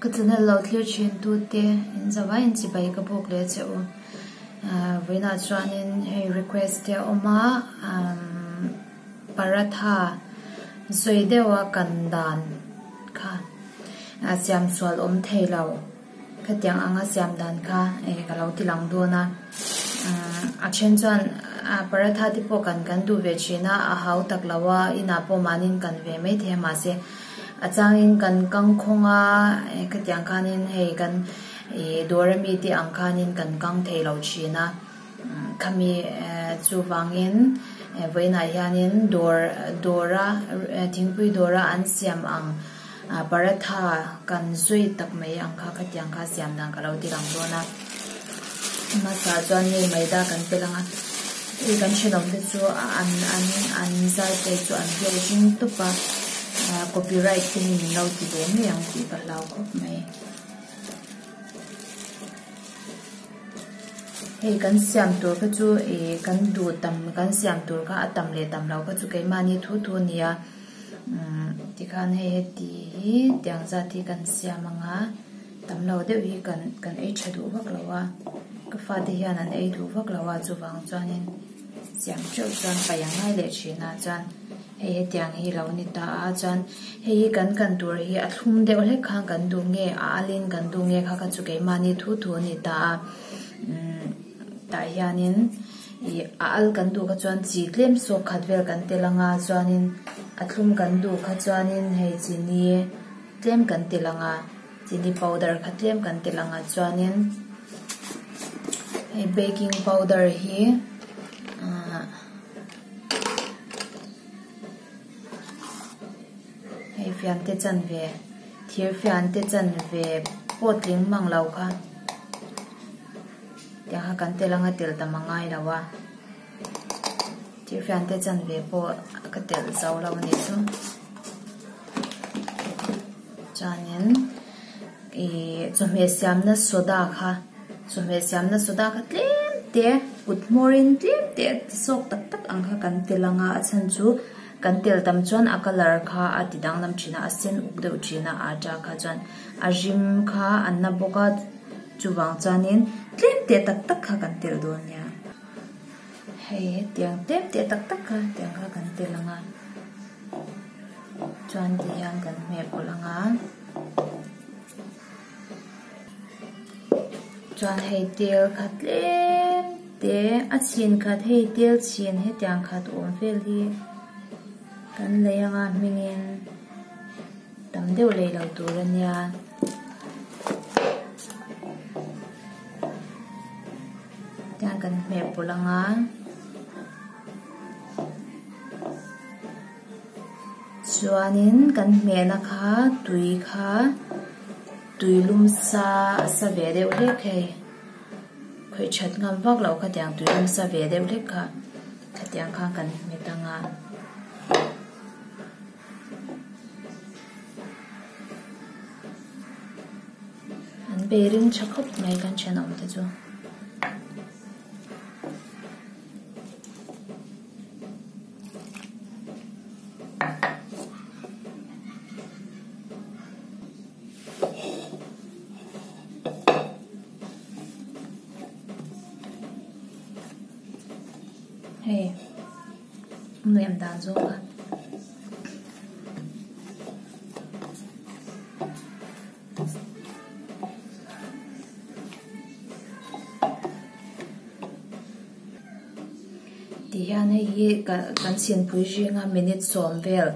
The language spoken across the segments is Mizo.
Ka channel lo thlir thin tute in zavai in chibai ka bawk leh che u. Vawiinah chuanin hei request te a awm a paratha sawi deuha kan dan kha siam sual awm thei lo. Khatiang anga siam dan kha eh ka lo ti lang dawn a a then chuan paratha te pawh kan kan duh ve thin a a hau tak lo a inah pawh mahni in kan ve mai thei a mahse a changin kan kang khawng a khatiang khanin hei kan ih dawr ami te ang khanin kan kang thei lo thin a khami chuvangin vawiinah hianin dawr dawra thingpui dawra an siam ang. Paratha kan zui tak mai ang kha khatiang kha siam dan ka lo ti lang dawn a hmasa chuan hei maida kan tel ang a hei kan thenawm te chu an an an zai te chu an vel ring tawp a copyright te hi min lo ti ve mai ang tih ka hlau khawp mai hei kan siam tur kha chu ih kan duh tam kan siam tur kha a tam leh tam lo kha chu keimahni thu thu a ni a. Umm tikhan hei heti hi tiang zat hi kan siam ang a tam lo deuh hi kan kan ei tha duh vak lo a ka fate hian an ei duh vak lo a chuvang chuanin siam teuh chuan paih ang ngai leh thin a chuan hei hetiang hi lo ni ta a chuan hei hi kan kan tur hi a thlum deuh hlek khan kan duh nge a alin kan duh nge kha kha chu keimahni thu thu a ni ta a umm tah hianin. Ih a al kan duh kha chuan chi tlem sawk khat vel kan tel ang a chuanin a thlum kan duh kha chuanin hei chini tlem kan tel ang a chini powder kha tlem kan tel ang a chuanin hei baking powder hi ahh hei fiante chanve thir fiante chanve pawh tling mang lo kha. Tiang kha kan tel anga tel tam a ngai lo a thil fian te chanve pawh ka telh zo lo a nih chu chuanin ih chawhmeh siamna soda kha chawhmeh siamna soda kha tlem te kut hmawr in tlem te a ti sawk tak tak ang kha kan tel anga a chhan chu kan tel tam chuan a colour kha a ti danglam thin a a sen uk deuh thin a atta kha chuan a rim kha a na bawk a. Chuvang chuanin tlem teh tak tak kha kan tel dawn nia. Hei hetiang tlem teh tak tak kha hetiang kha kan tel ang a. Chuan ti hian kan hmeh pawlh ang a. Chuan hei tel kha tlem te a chhin khat hei tel chhin hetiang khat awm vel hi kan lei ang a hmingin. Tam deuh lei lo tur a nia. Tiang kan hmeh pawlh ang a. Chuanin kan hmehna kha tui kha tui lum sa a sa ve deuh hlek hei. Khawih that ngam vak loh kha tiang tui lum sa ve deuh hlek kha. Khatiang khan kan hmet ang a. An bei ring tha khawp mai kan thenawm te chu. Hei. Nuam dan zawk a. Ti hian hei hi kan chhinpui zinga minute sawm vel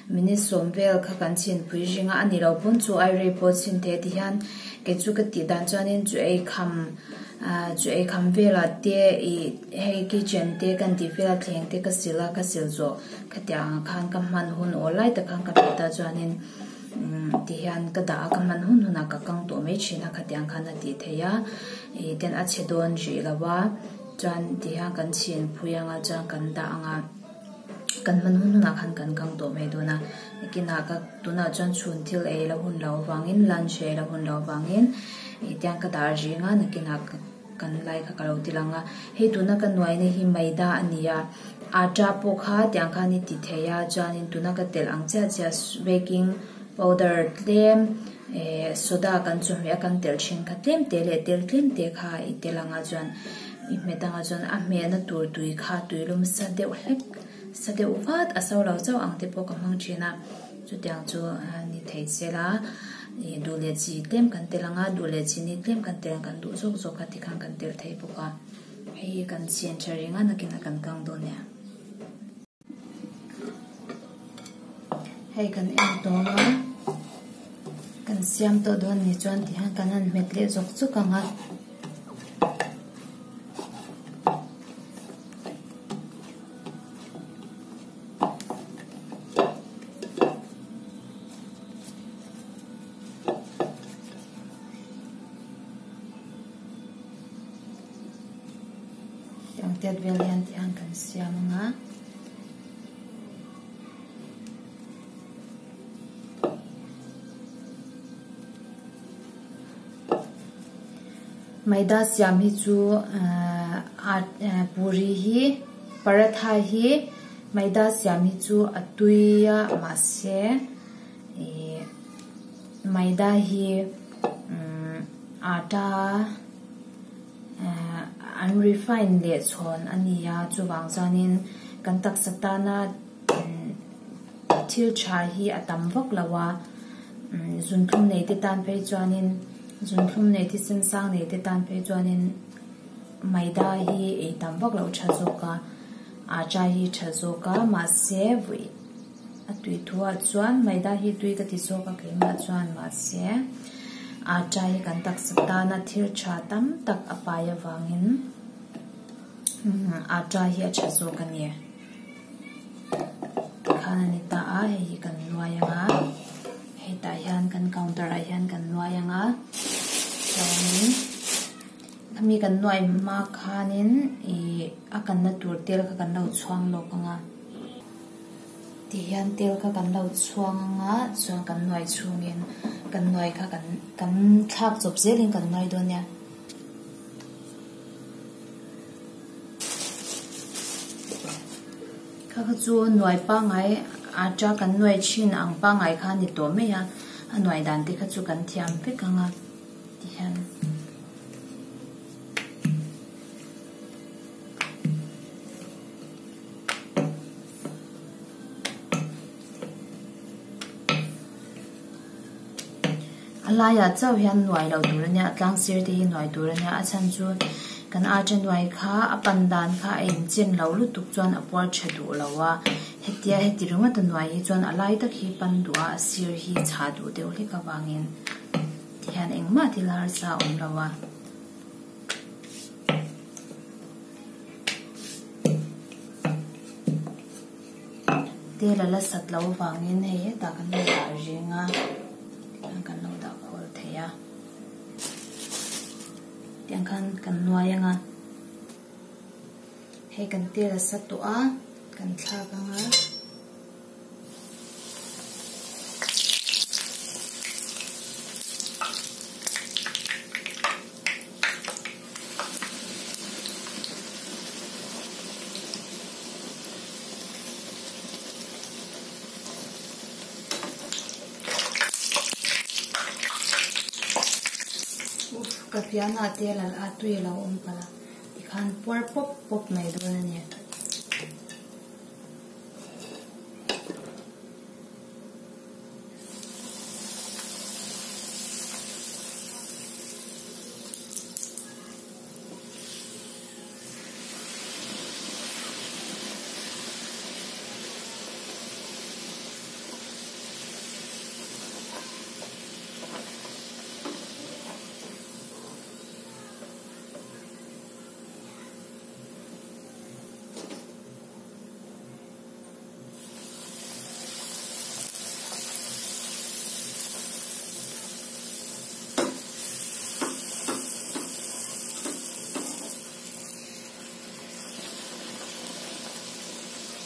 minute sawm vel kha kan chhinpui zinga a ni lo pawn chu ai rei pawh chhin thei ti hian kei chu ka tih dan chuanin chu ei kham ah chu ei kham velah te ih hei kitchen te kan tih vel a thleng te ka sil a ka sil zawh khatiang ang khan ka hman hun aw lai tak khan ka hmet a chuanin umm ti hian ka dah a ka hman hun hunah ka kang tawh mai thin a khatiang khan a tih theih a ih ten a chhe dawn rih lo a chuan ti hian kan chhin phui anga chuan kan dah ang a kan hman hun hunah khan kan kang tawh mai dawn a kinah ka tunah chuan chhun thil ei la hun lo avangin lunch ei la hun lo avangin ih tiang ka dah ring a nakinah kan lai kha ka lo ti lang a hei tuna ka nuaina hi maida a ni a atta pawh kha tiang khan i ti thei a chuanin tuna ka telh ang chiah chiah baking powder tlem. Eh soda kan chawhmeh a kan telh thin kha tlem te leh tel tlem te kha i tel anga chuan i hmet anga chuan a hmehna tur tui kha tuilum sa deuh hlek sa deuh vat a so lo chauh ang te pawh ka hmang thin a chutiang chu ni thei se la ih duh leh chi tlem kan tel anga duh leh chini tlem kan tel ang kan duh zawk zawk a tikhan kan tel thei bawk a hei hi kan chhian tha reng a nakinah kan kang dawn nia. Hei kan en tawng a kan siam tawh dawn ni chuan ti hian kan han hmet leh zawk zawk ang a. Tiang tiat vel hian ti hian kan siam ang a. Maida siam hi chu ahh puri hi paratha hi maida siam hi chu a tui a mahse ih maida hi umm atta Ehh an refine leh chhawn a ni a chuvang chuanin kan taksa tana thil tha hi a tam vak lo a zunthlum nei te tan phei chuanin zunthlum nei thisen sang nei te tan phei chuanin maida hi ei tam vak loh tha zawk a acha hi tha zawk a mahse vawi A tui thuah chuan maida hi tui ka ti zawk a keimah chuan mahse atta hi kan taksa tana thil tha tam tak a pai avangin atta hi a tha zawk a ni. Tikhan a ni ta a hei hi kan nuai ang a hetah hian kan counter ah hian kan nuai ang a chuanin khami kan nuai hma khanin ih a kanna tur tel kha kan lo chhuang lawk ang a. Ti hian tel kha kan lo chhuang ang a, chuan kan nuai chhungin kan nuai kha kan kan thlak chawp zelin kan nuai dawn nia. Kha kha chu nuai pangngai atta kan nuai thin ang pangngai kha a ni tawh mai a, a nuai dan te kha chu kan thiam vek ang a ti hian. A laiah chauh hian nuai loh tur a nia a tlang sir te hi nuai tur a nia a chhan chu kan archa nuai kha a pan dan kha a inchen lo lutuk chuan a puar tha duh lo a hetia heti ringawt a nuai hi chuan a lai tak hi pan duh a a sir hi chhah duh deuh hlek avangin tihian engmah thil harsa a awm lo a. Tel a la sat loh avangin hei hetah kan lo dah reng a tiang kan lo dah khawl thei a tiang khan kan nuai ang a hei kan tel a sa tawh a kan thlak ang a. Ka fianah te lal a tui a lo awm palh a tikhan puar pawp pawp mai dawn a ni.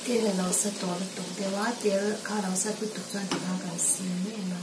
Tel a lo sa tawh lutuk deuh a, tel kha a lo sat lutuk chuan tikhan kan sil mai ang a.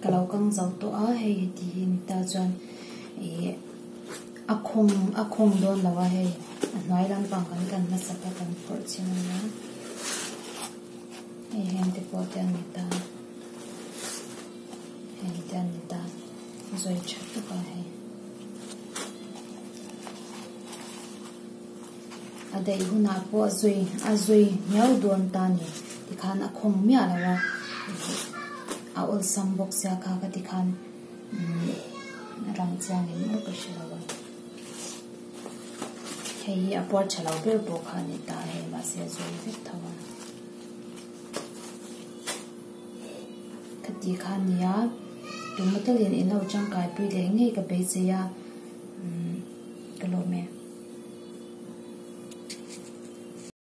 Ka lo kang zo tawh a, hei heti hi ni ta chuan ih a khawng a khawng dawn lo a hei a hnuai lampang kan kan hmasak a kan phawrh chhin a nia hei heng te pawh te a ni ta heng te a ni ta zawi tha tuk a hei. A daih hunah pawh a zui a zui hniau dawn ta ni tikhan a khawng miah lo a a awlsam bawk sia kha ka tikhan umm rang chiang in aw ka hre lo a hei hi a puar tha lo ber pawh kha a ni ta hei mahse a zui vek tho a khati kha a ni a tumah talin in lo tangkai pui leh ngei ka beisei a.